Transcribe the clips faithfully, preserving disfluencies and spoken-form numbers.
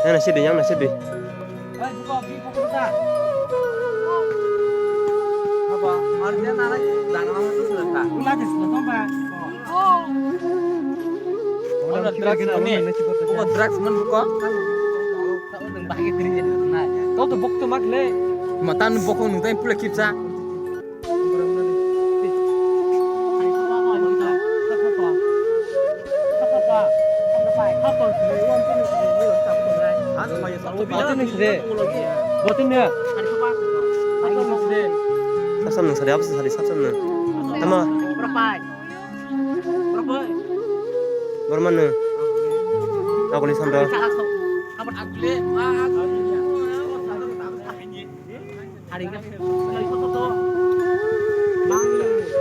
Yang na sidi, yang na sidi. Drugs mani, bukan drugs mani, bukan. Kau tu bok tu mak le. Matan bok nung tai pula kipsa. Sapsam nung sari, apsa sari, sapsam nung. Tama. Bormano. Aguli sandal.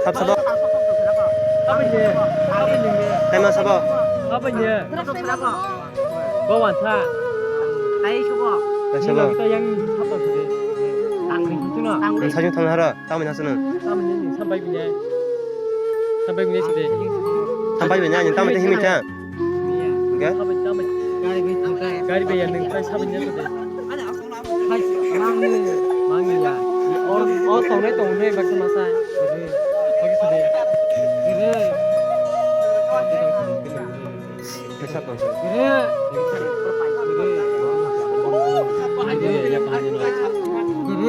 Sab sabo. Tema sabo. Bawan sa. Sabo. Yang sabo. Nung sajung thang hara. Tamni hasono. Tamni sampai bini. Sampai bini sidi. Sampai bini ani tamni himi tha. Enggak. Gari bayar nung tai sampai bini sidi. Mangi ya. Or or tongnai tongnai baksa masa. Bagi sidi.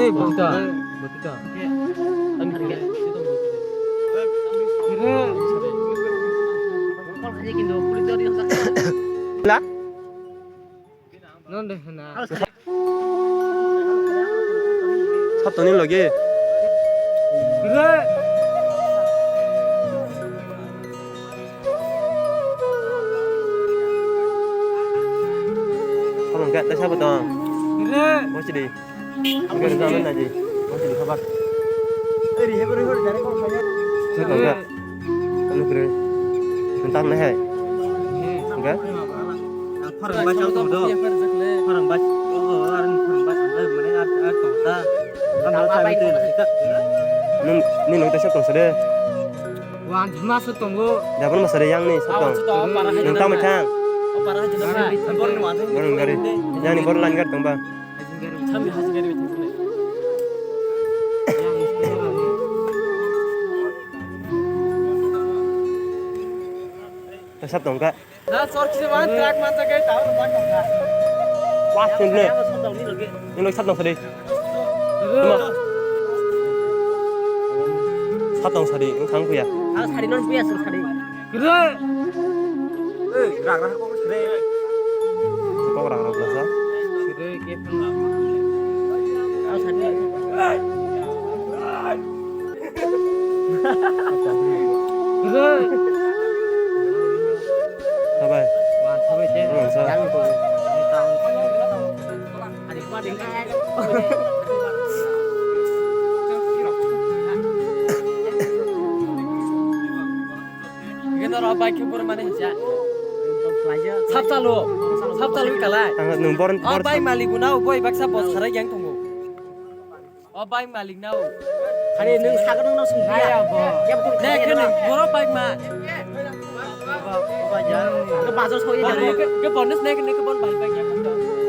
Botita. La? Sab tongni logi. Samung khe tei sabo tong. Bosidi. Gari jalan aja. Bosidi khabar. Sabo tong khe. Anu kre. Entar le hai. Enggak? Ang farang bus ang tong do. Farang bus. Oh, ang farang bus ang mane ar ar tong ta. Ang lo sai te na ta. Nung ni nung ta sab tong sade. Wan juma sab tong go. Jabon masare yang ni sab tong. Nung ta mai thang. Bor ni wan. Bor ni gari. Yang ni bor lan gar tong ba. Sami haji gari mai thang. Sab tong ka. Na sor kisa man truck man jagai tau na tong ka. Pas tong ne. Ini sab tong sadi. Sab tong sadi, ini kang kuya. Ang sari non kuya song sari. Kira. Eh, rak rak kok sari. Kok rak rak belasa? Kira ke pun. Ang sari. Sabai. Sabai je. Hmm, sa. Yang itu. Ini oro bike khe boro mani hinsa. Sab chalo. Sab chalo kalai. Ang nung bor-, o bor-, bike malik bo nao boi baksa bos sarai yang tongo. O bike malik nao. Hari nung sago nung nao sung ya. Ne khe nung boro bike ma. Ke bazar soi ya. Ke, ke bonus ne khe ne ke bon bike bike ya.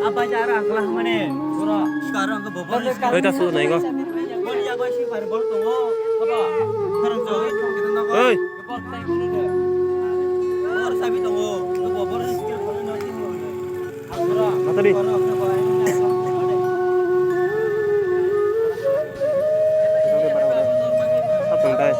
Apa cara angkla mane? Boro. Sekarang ke bobor. Oi, ta su nai go. Bon ya go si par bor tongo. Apa? Sekarang jauh itu kita nang. Oi. Matadi. Sab tong tai.